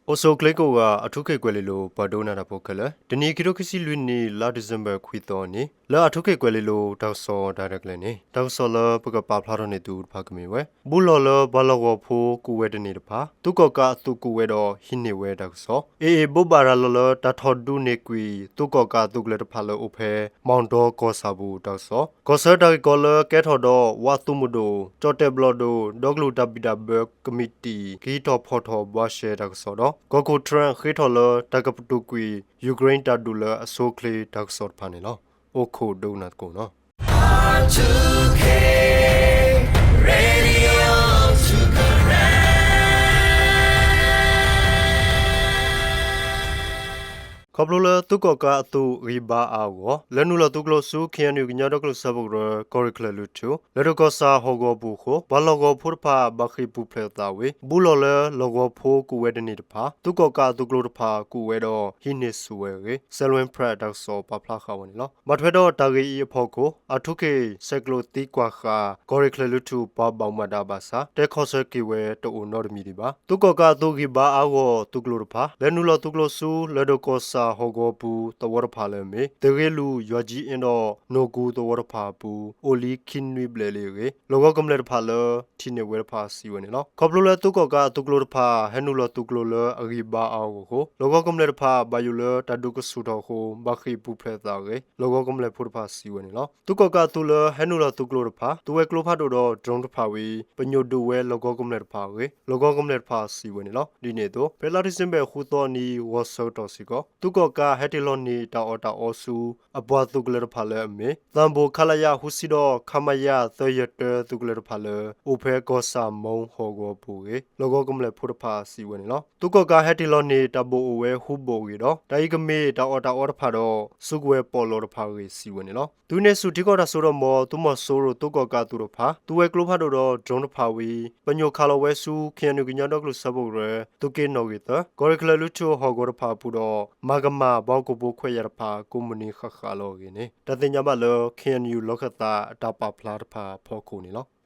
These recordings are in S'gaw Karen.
အိၣ်ဆူၣ်အိၣ်ချ့ကိးဂၤ အၣ်ထူခ့ၣ်ကွဲၤလ့လိၤ ပှၤဒိကနၣ်တၢ်ဖိခဲလၢာ်, တနံၤအံၤ ခံထိခံဆံလွံၢ်နံၣ် လါဒံၣ်စ့ဘၢၣ် ခွံသီအနံၤ လၢအၣ်ထူခ့ၣ်ကွဲၤလ့လိၤ တၢ်ကစီၣ်တၢ်ရဲၣ်တၢ်ကျဲၤန့ၣ် တၢ်ကစီၣ်လၢပကပာ်ဖျါထီၣ်န့ၢ်သုတဖၣ်ကမ့ၢ်ဝဲ ဘူးလီၢ်လၢပှၤလီၢ်ကဝီၤဖိကူၣ်ဝဲတန့ၢ်တဖၣ် သုးကီၣ်ကးအသုးကူၣ်ဝဲဒီးဟံးန့ၢ်ဝဲတၢ်ကစီၣ်, အ့ၣ်အ့ၣ် ဘိးဘၣ်ရၤလီၤလၢတၢ်ထီၣ်ဒုးန့ၢ်ကွံာ် သုးကီၣ်ကးအသုးကလၢၤတဖၣ်လၢအိၣ်ဖဲ မီၣ်ဒီကီၢ်ဆၣ်ပူၤတၢ်ကစီၣ်, ကီၢ်ဆၢတၢ်ဂ့ၢ်ကီလၢကဲထီၣ်ဒီး ဝးသုးမုၢ်ဒိၣ်, ကၠီၣ်တဲၣ်ဘျီၣ်ဒိၣ်, ဒီကလုာ်တၢ်ဘံၣ်တၢ်ဘၢကမံးတံာ် ကဟံးထီၣ်ဖီၣ်ထီၣ်ဘှါရှဲတၢ်ကစီၣ်ဒီး ကီၢ်ခိၣ် Trump ဃ့ထီၣ်လၢတၢ်ကပတုာ်ကွံာ် Ukraine တၢ်ဒုးလၢအဆိအချ့တၢ်ကစီၣ်တဖၣ်န့ၣ်လီၤ. အိၣ်ခိးဒိကနၣ်သကိးနီၤ. ခီဖျိလၢသုးကီၣ်ကးအသုးဂံၢ်ဘါအါအဂီၢ် လဲၤနုာ်လီၤသုးကျိၤဆူ KNU ကညီဒီကလုာ်စၢဖှိၣ်ကရၢ ကီၢ်ရ့ၣ်ချၢလွံၢ်ထူၣ် လဲၤဒိးကီၢ်ဆၣ်ဟီၣ်ကဝီၤပူၤအဃိ ပှၤလီၢ်ကဝီၤဖိတဖၣ်ဘၣ်ဃ့ၢ်ပူၤဖျဲးအသးဝံၤ ဘူးလီၢ်လၢလီၢ်ကဝီၤဖိကူၣ်ဝဲတန့ၢ်တဖၣ် သုးကီၣ်ကးအသုးကျိၤတဖၣ်ကူၣ်ဝဲဒီးဟံးန့ၢ်ဆူၣ်ဝဲအဂ့ၢ် Salween Press တၢ်ကစီၣ်ပာ်ဖျါဃာ်ဝဲန့ၣ်လီၤ. ဘၣ်ထွဲဒီးတၢ်ဂ့ၢ်အံၤအဖီခိၣ် အၣ်ထူခ့ၣ်ဆဲးကျိးသံကွၢ်ဃာ် ကီၢ်ရ့ၣ်ချၢလွံၢ်ထူၣ်ပှၤဘၣ်မူဘၣ်ဒါဘၣ်ဆၣ် တဲခီဆၢက့ၤဝဲတအိၣ်နီတမံၤဒံးဘၣ်. သုးကီၣ်ကးအသုးဂံၢ်ဘါအါဂီၢ်သုးကျိၤတဖၣ် လဲၤနုာ်လီၤသုးကျိၤဆူ လဲၤဒိးကီၢ်ဆၣ်ဟီၣ်ကဝီၤပူၤသဝီတဖၣ်လၢအမ့ၢ် သုးရ့လူၢ်, ယွၤကၠံအ့ဒီး နိၣ်ကူသဝီတဖၣ်အပူၤ အိၣ်လံခံနွံဘျဲၣ်လံအဂ့ၢ် လီၢ်ကဝီၤကမျၢၢ်တဖၣ်လၢထံၣ်န့ၢ်ဝဲတဖၣ်စံးဝဲန့ၣ်လီၤ. ခီဖျိလၢသုးကီၣ်ကးအသုးကျိၤတဖၣ် ဟဲနုာ်လီၤသုးကျိၤလၢအဂံၢ်ဘါအါအဂီၢ်အဃိ လီၢ်ကဝီၤကမျၢၢ်တဖၣ် ဘၣ်ယိၣ်လၢတၢ်ဒုးကဆူၣ်ထီၣ်အဃိ ဘၣ်ဃ့ၢ်ပူၤဖျဲးအသးအဂ့ၢ် လီၢ်ကဝီၤကမျၢၢ်ဖိတဖၣ်စံးဝဲန့ၣ်လီၤ. သုးကီၣ်ကးအသုးလၢဟဲနုာ်လီၤသုးကျိၤတဖၣ် သူဝဲကျိဖးဒိၣ်ဒီး drone တဖၣ်ဝံၤ ပညိၣ်ဒုးဝဲလီၢ်ကဝီၤကမျၢၢ်တဖၣ်အဂ့ၢ် လီၢ်ကဝီၤကမျၢၢ်တဖၣ်စံးဝဲန့ၣ်လီၤ. ဒ်န့ၣ်အသိး ဖဲလါဒံၣ်စ့ဘၢၣ်ဃုသီအနံၤ ဂီၤဆၢကတီၢ်စ့ၢ်ကီး သုးကီၣ်ကးဟဲတ့ၢ်လီၤန့ၢ်တၢ်အီၣ်တၢ်အီဆူ အပှၤသုးကလၢၤတဖၣ်လၢအမ့ၢ် သၣ်ဘိၣ် ခလရ ဃုဆံဒီး ခမရ သၢယဲၢ်တၢ သုးကလၢၤတဖၣ်လၢ အိၣ်ဖဲကီၢ်ဆၣ်မိၢ်ဟီၣ်ကဝီၤပူၤအဂ့ၢ် လီၢ်ကဝီၤကမျၢၢ်ဖိတဖၣ်စံးဝဲန့ၣ်လီၤ. သုးကီၣ်ကးဟဲတ့ၢ်လီၤန့ၢ်တၢ်ဘိၣ်အိၣ်ဝဲဃုဘိၣ်အဂ့ၢ်ဒီး တၢ်အံၤကမ့ၢ်တၢ်အီၣ်တၢ်အီတဖၣ်ဒီး စုကဝဲၤပီးလီတဖၣ်အဂ့ၢ်စံးဝဲန့ၣ်လီၤ. သုးန့ၢ်ဆူၣ်ထံကီၢ်တၢ်စိတၢ်ကမီၤ သုးမီၤစိရိၤသုးကီၣ်ကးအသုးတဖၣ် သူဝဲကျိဖးဒိၣ်ဒီး drone တဖၣ်ဝံၤ ပညိၣ်ခးလီၤဝဲဆူ KNU ကညီဒီကလုာ်စၢဖှိၣ်ကရၢ သုးက့နီၣ်ဂံၢ်သၢ ကီၢ်ရ့ၣ်ချၢလွံၢ်ထူၣ်ဟီၣ်ကဝီၤတဖၣ်အပူၤဒီး မၤကမၣ်ပှၤဟီၣ်ခိၣ်ဖိခွဲးယာ်တဖၣ် ကိးမုၢ်နံၤဃၣ်ဃၣ်လီၤအဂ့ၢ်န့ၣ် တၢ်သ့ၣ်ညါဘၣ်လၢ KNU လီၢ်ခၢၣ်သးအတၢ်ပာ်ဖျါတဖၣ်အဖီခိၣ်န့ၣ်လီၤ.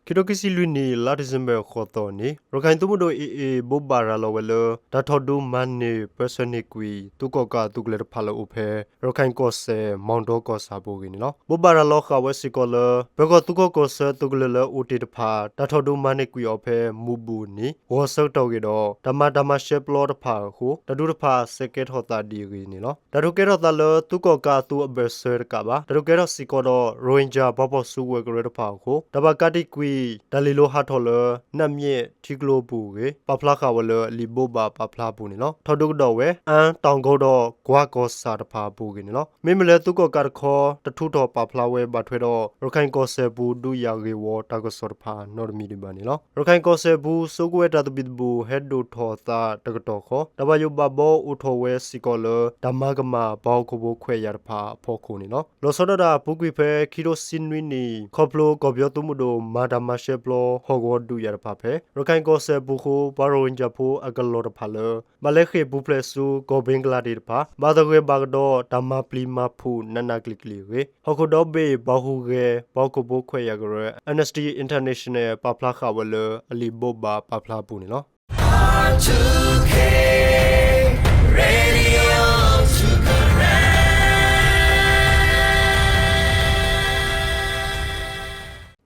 ခံထိခံဆံလွံၢ်နံၣ် လါဒံၣ်စ့ဘၢၣ် ဃိးသီအနံၤ ရခၢၣ်သုးမုၢ်ဒိၣ် အ့ၣ်အ့ၣ် ဘိးဘၣ်ရၤလီၤဝဲလၢ တၢ်ထီၣ်ဒုးမၤန့ၢ်ပၢဆှၢန့ၢ်ကွံာ် သုးကီၣ်ကးအသုးကလၢၤတဖၣ်လၢအိၣ်ဖဲ ရခၢၣ်ကီၢ်စဲၣ် မီၣ်ဒီကီၢ်ဆၣ်ပူၤအဂ့ၢ်န့ၣ်လီၤ. ဘိးဘၣ်ရၤလီၤဃာ်ဝဲစ့ၢ်ကီးလၢ ပၢၤကီၢ်သုးကီၣ်ကီၢ်ဆၢသုးကလၢၤလၢအိၣ်တ့ၢ်တဖၣ် တၢ်ထီၣ်ဒုးမၤန့ၢ်ကွံာ်အီၤဖဲမူၤဘူၣ်အနံၤ ဂီၤဆၢကတီၢ်အဂ့ၢ်ဒီး တၢ်မၤတၢ်မၤရှဲပျီတဖၣ်အဃိ တၢ်ဒုးတဖၣ်ဆဲးကဲထီၣ်သးဒ်အဂ့ၢ်န့ၣ်လီၤ. တၢ်ဒုးကဲထီၣ်သးလၢသုးကီၣ်ကးအသုးအဘၢၣ်စၢၤတကးဘၣ် တၢ်ဒုးကဲထီၣ်စ့ၢ်ကီးဒီး ရိၣ်ဟ့ၣ်ကၠၣ်ပှၤဖီၣ်စုကဝဲၤကရၢတဖၣ်အဃိ တၢ်ဘၣ်ကးတံာ်ကွံာ် တၢ်လ့ၤလိၤဟးထီၣ်လၢ နၣ်မျဲၣ်ထံကျိပူၤအဂ့ၢ် ပာ်ဖျါဃာ်ဝဲလၢအလံာ်ဘိးဘၣ်ပာ်ဖျါအပူၤန့ၣ်လီၤ. ထီၣ်ဒုးကဒီးဝဲ အၣ်တီၣ်ကိဒီး ကွၢ်ကီၢ်ဆၣ်တဖၣ်အပူၤအဂ့ၢ်န့ၣ်လီၤ. မ့မ့ၢ်လၢသုးကီၣ်ကးတခီ တထုးထီၣ်ပာ်ဖျါဝဲဘၣ်ထွဲဒီး ရခၢၣ်ကီၢ်စဲၣ်ပူၤဒုးယၤဂ့ၢ်ဝီတၢ်ကစီၣ်တဖၣ်နီတမံၤဒံးဘၣ်န့ၣ်လီၤ. ရခၢၣ်ကီၢ်စဲၣ်ပူၤ စုကဝဲၤတၢ်သဘံၣ်သဘုၣ်ဟဲဒိၣ်ထီၣ်အသးတကတီၢ်ဃီ တၢ်ဘၣ်ယိၣ်ဘၣ်ဘီအိၣ်ထီၣ်ဝဲစ့ၢ်ကီးလၢ တၢ်မၤကမၣ်ပှၤဟီၣ်ခိၣ်ဖိခွဲးယာ်တဖၣ်အဖီခိၣ်န့ၣ်လီၤ. လီၤဆီဒၣ်တၢ် ပူၤကွံာ်ဖဲခံထိဆံနွံနံၣ် ခီဖျိကီၢ်ပယီၤသုးမုၢ်ဒိၣ် မၤတၢ်မၤရှဲပျီဟီၣ်ကဝီၤဒုးယၤတဖၣ်ဖဲ ရခၢၣ်ကီၢ်စဲၣ်ပူၤအဃိ ပှၤရိၣ်ဟ့ၣ်ကၠၣ်ဖိအကလီၢ်တဖၣ်လၢ ဘၣ်လဲၤဃ့ၢ်ပူၤဖျဲးဆူ ကီၢ်ဘ့ကလါဒ့းတဖၣ် ဘၣ်သဂၢၢ်ဘၣ်ကဒီးတၢ်မၤပျံၤမၤဖုးနးနးကျံၤကျံၤအဂ့ၢ် ဟီၣ်ခိၣ်ဒီဘ့ၣ်ပှၤဟူးဂဲၤ ပှၤဟီၣ်ခိၣ်ဖိခွဲးယာ်ကရၢ Amnesty International ပာ်ဖျါဃာ်ဝဲလၢအလံာ်ဘိးဘၣ်ပာ်ဖျါအပူၤန့ၣ်လီၤ.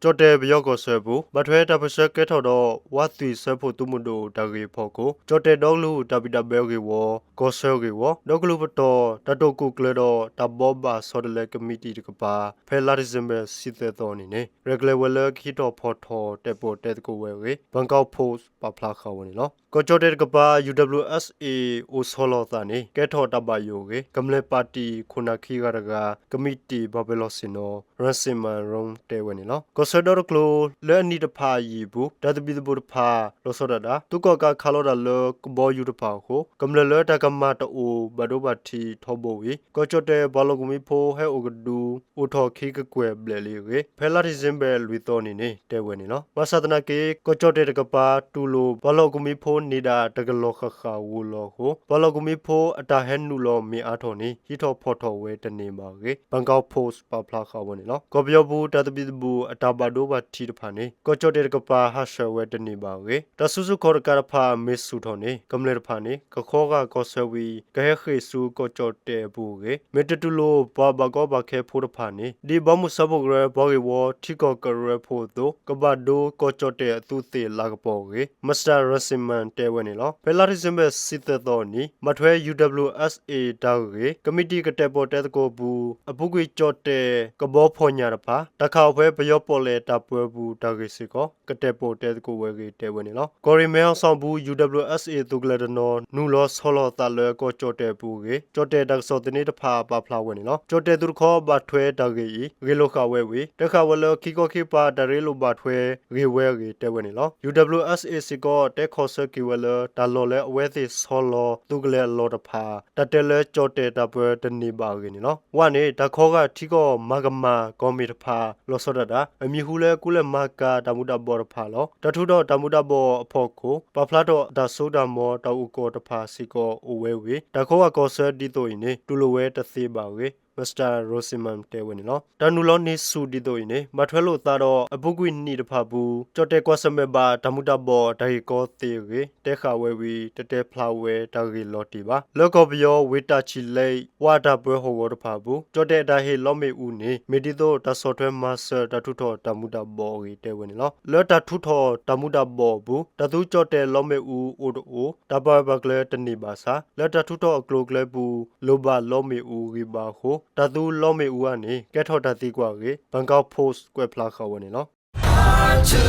ကၠီၣ်တဲၣ်ပယီၤကီၢ်ဆၢအပူၤ ဘၣ်ထွဲတၢ်ပၢၢ်ဆၢကဲထီၣ်ဒီး ဝးသွံၣ်စၢဖှိၣ်သုးမုၢ်ဒိၣ်တၢ်ဂ့ၢ်အဖီခိၣ် ကၠီၣ်တဲၣ်ဒီကလုာ်တၢ်ဘံၣ်တၢ်ဘၢအဂ့ၢ်ဝီ ကီၢ်ဆၢအဂ့ၢ်ဝီ ဒီကလုာ်ပတီၢ် တၢ်တိာ်ကူၣ်ကျဲၤဒီးတၢ်ဘိးဘၣ်ဆီတလဲကမံးတံာ်တကပၤ ဖဲလါဒံၣ်စ့ဘၢၣ် ဆံသၢသီအနံၤန့ၣ် ရဲၣ်ကျဲၤဝဲလၢကဟံးထီၣ်ဖီၣ်ထီၣ်တဲာ်ပီၣ်တဲသကိးဝဲအဂ့ၢ် ဘန်ကောက်ပို့စ် ပာ်ဖျါဃာ်ဝဲန့ၣ်လီၤ. ကီၢ်ကၠီၣ်တဲၣ်တကပၤ ယူၣ်ဒဘလၣ်ယူၣ်အ့ၣ်အ့ၣ် အိၣ်ဆီလီၤအသးန့ၣ် ကဲထီၣ်တၢ်ဘၣ်ယိၣ်အဂ့ၢ် ကမျၢၢ်ပၣ်တံၣ်ခိၣ်နၢ်ခံဂၤတဂၤ ကမံးတံာ်ဘၣ်ပှဲၤလီၢ်ဆ့ၣ်နီၤ ရၣ်စ့ၣ်မၣ်ရူၣ် တဲဝဲန့ၣ်လီၤ. ကီၢ် ဆၢဒီတကျိၤ လၢအနံၣ်တဖၣ်အယံၤအပူၤ တၢ်သဘံၣ်သဘုၣ်တဖၣ် လီၤဆီဒၣ်တၢ် သုးကီၣ်ကးခးလီၤတၢ်လၢကဘီယူၤတဖၣ်အဃိ ကမျၢၢ်လၢတၢ်ကမၣ်တအိၣ်ဘၣ်ဒိဘၣ်ထံးထီဘိဝံၤ ကီၢ်ကၠီၣ်တဲၣ်ပှၤလီၢ်ကမှံဖိဟဲအိၣ်ကဒု အိၣ်ထီၣ်ခံကကွဲၢ်ဘျဲၣ်လံအဂ့ၢ် ဖဲလါဒံၣ်စ့ဘၢၣ်လွံၢ်သီနံၤန့ၣ် တဲဝဲန့ၣ်လီၤ. ဘၣ်ဆၣ်သနာ်က့ ကီၢ်ကၠီၣ်တဲၣ်တကပၤ တူၢ်လိာ်ပှၤလီၢ်ကမှံဖိန့ၢ်ဒၣ်တကလီၤဃၣ်ဃၣ်ဂီၤလီၤအဃိ ပှၤလီၢ်ကမှံဖိအတၢ်ဟဲနုာ်လီၤမ့ၢ်အါထီၣ်န့ၣ် ဟံးထီၣ်ဖီၣ်ထီၣ်ဝဲတန့ၢ်ဘၣ်အဂ့ၢ် Bangkok Post ပာ်ဖျါဃာ်ဝဲန့ၣ်လီၤ. ကီၢ်ပယီၤပူၤတၢ်သဘံၣ်သဘုၣ်အတၢ်ဘၣ်ဒိဘၣ်ထံးတဖၣ်န့ၣ် ကီၢ်ကၠီၣ်တဲၣ်တကပၤဟးဆှဲးဝဲတန့ၢ်ဘၣ်အဂ့ၢ် တၢ်စုဆူၣ်ခီၣ်တကးတဖၣ်မ့ၢ်ဆူၣ်ထီၣ်န့ၣ် ကမျၢၢ်တဖၣ်န့ၣ် ကခီဂာ်ကီၢ်ဆၢဝံၤ ကဟဲဃ့ၢ်ဆူကီၢ်ကၠီၣ်တဲၣ်အပူၤအဂ့ၢ် မ့ၢ်တတူၢ်လိာ်ပှၤဘၣ်ကီဘၣ်ခဲဖိတဖၣ်န့ၣ် ဒ်ဘီမုၢ်စၢဖှိၣ်ကရၢ ပှၤဂ့ၢ်ဝီထံကီၢ်ကရၢဖိအသိး ကဘၣ်ဒိကီၢ်ကၠီၣ်တဲၣ်အသူးသ့ၣ်လၤကပီၤအဂ့ၢ် Mister Ranciman တဲဝဲန့ၣ်လီၤ. ဖဲလါဒံၣ်စ့ဘၢၣ်ဆံသၢသီအနံၤ ဘၣ်ထွဲ ယူၣ်ဒဘလၣ်ယူၣ်အၣ်စ့ၣ် တၢ်ဂ့ၢ် ကမံးတံာ်ကတဲာ်ပိာ်တဲသကိးအပူၤ အပူၤကွံာ်ကၠီၣ်တဲၣ်ကဘီဖီၣ်ညၣ်တဖၣ် တၢ်ခးအီၤဖဲပယီၤပီၣ်လဲၣ်တၢ်ပၢအပူၤတၢ်ဂ့ၢ်စ့ၢ်ကီး ကတဲာ်ပိာ်တဲသကိးဝဲအဂ့ၢ်တဲဝဲန့ၣ်လီၤ. ကီၢ်ရ့ၣ်မဲဟီၣ်စီၣ်အပူၤ ယူၣ်ဒဘလၣ်ယူၣ်အၣ်စ့ၣ် သုးကလၢၤတနီၤ နုာ်လီၤဆီလီၤသးလၢကီၢ်ကၠီၣ်တဲၣ်အပူၤအဂ့ၢ် ကၠီၣ်တဲၣ်တၢ်ကစီၣ်သန့တဖၣ်ပာ်ဖျါဝဲန့ၣ်လီၤ. ကၠီၣ်တဲၣ်သုးတခီဘၣ်ထွဲတၢ်ဂ့ၢ်အံၤ ဂ့ၢ်လိာ်ဃာ်ဝဲဝံၤ တဲဃာ်ဝဲလၢခံခီခံကပၤတၢ်ရ့လိာ်ဘၣ်ထွဲဂ့ၤဝဲအဂ့ၢ်တဲဝဲန့ၣ်လီၤ. ယူၣ်ဒဘလၣ်ယူၣ်အၣ်စ့ၣ် စ့ၢ်ကီးတဲခီဆၢက့ၤဝဲလၢ တၢ်လီၢ်လၢအဝဲသ့ၣ်ဆီလီၤသုးကလၢၤအလီၢ်တဖၣ် တၢ်တဲလၢကၠီၣ်တဲၣ်တၢ်ပၢတန့ၢ်ဘၣ်အဂ့ၢ်န့ၣ်လီၤ. ဝၣ်န့ၣ် တၢ်ခီဂာ်ထံကီၢ်မၤကမၣ်ကီၢ်မ့ၢ်တဖၣ် လီၤဆီဒၣ်တၢ် အမံၤဟူလၢကူလဲၢ်မၤကၤတၢ်မူၤတၢ်ဘှီးတဖၣ်လီၤ. တၢ်ထူးထီၣ်တၢ်မူၤတၢ်ဘှီးအဖီခိၣ် ပာ်ဖျါထီၣ်တၢ်စိတၢ်ကမီၤတၢ်အိၣ်ကီၢ်တဖၣ်စ့ၢ်ကီးအိၣ်ဝဲဝံၤ တၢ်ခီဂာ်ကီၢ်ဆၢဒ်သိးအံၤန့ၣ် တူၢ်လိာ်ဝဲတသ့ဘၣ်အဂ့ၢ် Mister Ranciman တဲဝဲန့ၣ်လီၤ. တၢ်နုာ်လီၤန့ၢ်ဆူၣ်ဒ်သိးအံၤန့ၣ် ဘၣ်ထွဲလိာ်သးဒီးအပူၤကွံာ်နံၣ်တဖၣ်အပူၤ ကၠီၣ်တဲၣ်ကွၢ်ဆၢၣ်မဲာ်ဘၣ်တၢ်မူၤတၢ်ဘှီးတၢ်ဂ့ၢ်ကီသ့အဂ့ၢ် တဲဃာ်ဝဲဝံၤ တတဲဖျါဝဲတၢ်ဂ့ၢ်လီၤတံၢ်ဘၣ်. လၢကီၢ်ပယီၤဝ့ၢ်တၢ်ဆံၣ်လဲ ဝၣ်တၢ်ပၢဟီၣ်ကဝီၤတဖၣ်အပူၤ ကၠီၣ်တဲၣ်အတၢ်ဟ့ၣ်လီမ့ၣ်အူန့ၣ် မ့ၢ်ဒ်သိးတၢ်ဆီၣ်ထွဲမၤစၢၤတၢ်ထူးထီၣ်တၢ်မူၤတၢ်ဘှီးအဂ့ၢ်တဲဝဲန့ၣ်လီၤ. လၢတၢ်ထူးထီၣ်တၢ်မူၤတၢ်ဘှီးအပူၤ တၢ်သူကၠီၣ်တဲၣ်လီမ့ၣ်အူအိၣ်တအိၣ် တၢ်ပာ်ဝဲပာ်ကျၢၤတန့ၢ်ဘၣ်ဆၣ် လၢတၢ်ထူးထီၣ်အကျိၤအကျဲပူၤ လိၣ်ဘၣ်လီမ့ၣ်အူဂံၢ်ဘါအဃိ တၢ်သူလီမ့ၣ်အူဧါန့ၣ် ကဲထီၣ်တၢ်သံကွၢ်အဂ့ၢ် Bangkok Post ကွဲးဖျါဃာ်ဝဲန့ၣ်လီၤ. Radio to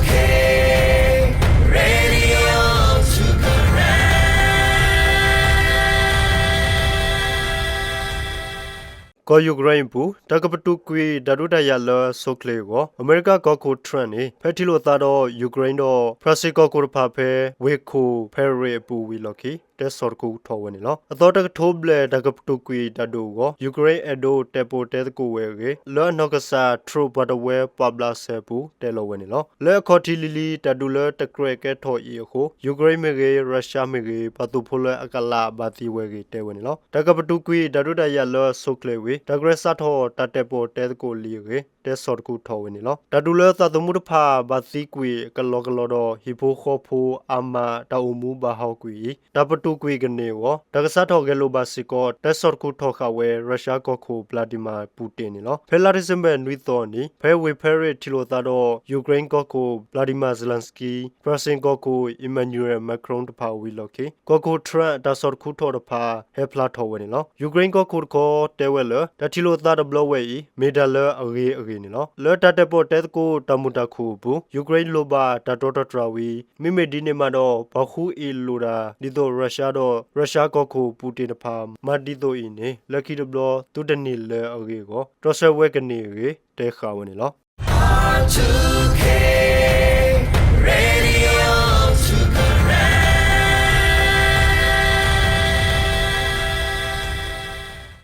Karen ကီၢ်ယူၤကရ့ၣ်အပူၤ တၢ်ကပတုာ်ကွံာ်တၢ်ဒုးတၢ်ယၤလၢအဆိအချ့အဂီၢ် အမဲရကၤကီၢ်ခိၣ် Trump န့ၣ် ဖဲထံၣ်လိာ်သးဒီး ယူၤကရ့ၣ်ဒီး ဖရၣ်စ့ၣ်ကီၢ်ခိၣ်တဖၣ်ဖဲ ဝ့ၢ်ခိၣ် ဖဲရ့ၣ်အပူၤဝံၤလီၢ်ခံ တဲဆီၣ်တခူထီၣ်ဝဲန့ၣ်လီၤ. အသီတကထိဘျဲၣ်တၢ်ကပတုာ်ကွံာ်တၢ်ဒုးအဂီၢ် ယူၤကရ့ၣ်အဲၣ်ဒိးတဲာ်ပိာ်တဲသကိးဝဲအဂ့ၢ် လၢအနီၢ်ကစၢ် Truth ပှၤတဝၢပှာ်ဘျးစဲအပူၤ တဲလီၤဝဲန့ၣ်လီၤ. လၢအခီၣ်ထံးလံၤလံၤ တၢ်ဒုးလၢတကြၢးကဲထီၣ်အံၤအဃိ ယူၤကရ့ၣ်မ့ၢ်ဂ့ၤ ရၢၡါမ့ၢ်ဂ့ၤ ပှၤသုးဖိလၢအကလးဘၣ်သံဝဲအဂ့ၢ်တဲဝဲန့ၣ်လီၤ. တၢ်ကပတုာ်ကွံာ်တၢ်ဒုးတၢ်ယၤလၢအဆိအချ့ဝံၤ တၢ်ကရဲးစးထီၣ်တၢ်တဲာ်ပိာ်တဲသကိးလံအဂ့ၢ် တဲဆီၣ်တခူထီၣ်ဝဲန့ၣ်လီၤ. တၢ်ဒုးလၢသးသမူတဖၣ်ဘၣ်သံကွံာ်ကလီကလီဒီး ဟံၣ်ဖိဃီဖိအါမးတၢ်အိၣ်မူဘၣ်ဟးဂီၤကွံာ်အံၤ တၢ်ပတုာ်ကွံာ်ကန့ၢ်အဂီၢ် တၢ်ကစးထီၣ်ဂဲၤလိာ်ဘၣ်စ့ၢ်ကီး တဲဆီၣ်တခူထီၣ်ဃာ်ဝဲ ရၢၡါကီၢ်ခိၣ် Vladimir Putin န့ၣ်လီၤ. ဖဲလါဒံၣ်စ့ဘၢၣ်နွံသီအနံၤ ဖဲဝ့ၢ်ဖဲရ့ၣ်ထံၣ်လိာ်သးဒီး ယူၤကရ့ၣ်ကီၢ်ခိၣ် Volodymyr Zelenskyy, ဖရၣ်စ့ၣ်ကီၢ်ခိၣ် Emmanuel Macron တဖၣ်ဝံၤလီၢ်ခံ ကီၢ်ခိၣ် Trump အတၢ်ဆီၣ်တခူထီၣ်တဖၣ် ဟဲဖျါထီၣ်ဝဲန့ၣ်လီၤ. ယူၤကရ့ၣ်ကီၢ်ခိၣ်တခီတဲဝဲလၢ တၢ်ထံၣ်လိာ်သးတဘျီဝဲအံၤ မ့ၢ်တၢ်လၢအဂ့ၤအဂ့ၢ်န့ၣ်လီၤ. လၢတၢ်တဲာ်ပိာ်တဲသကိးတၢ်မုာ်တၢ်ခုၣ်အပူၤ ယူၤကရ့ၣ်လိၣ်ဘၣ်တၢ်တီတၢ်တြၢ်ဝံၤ မ့မ့ၢ်ဒ်န့ၣ်မးဒီး ပှၤဃုအ့ၣ်လိာ်တၢ် ဒ်သိးရၢၡါဒီး ရၢၡါကီၢ်ခိၣ် Putin တဖၣ် မၤဒ်သိးအံၤန့ၣ် လၢခံတဘျီသုတန့ၢ်လၢအဂ့ၢ်အဂီၢ် တြီဆၢဝဲကန့ၢ်အဂ့ၢ် တဲဃာ်ဝဲန့ၣ်လီၤ.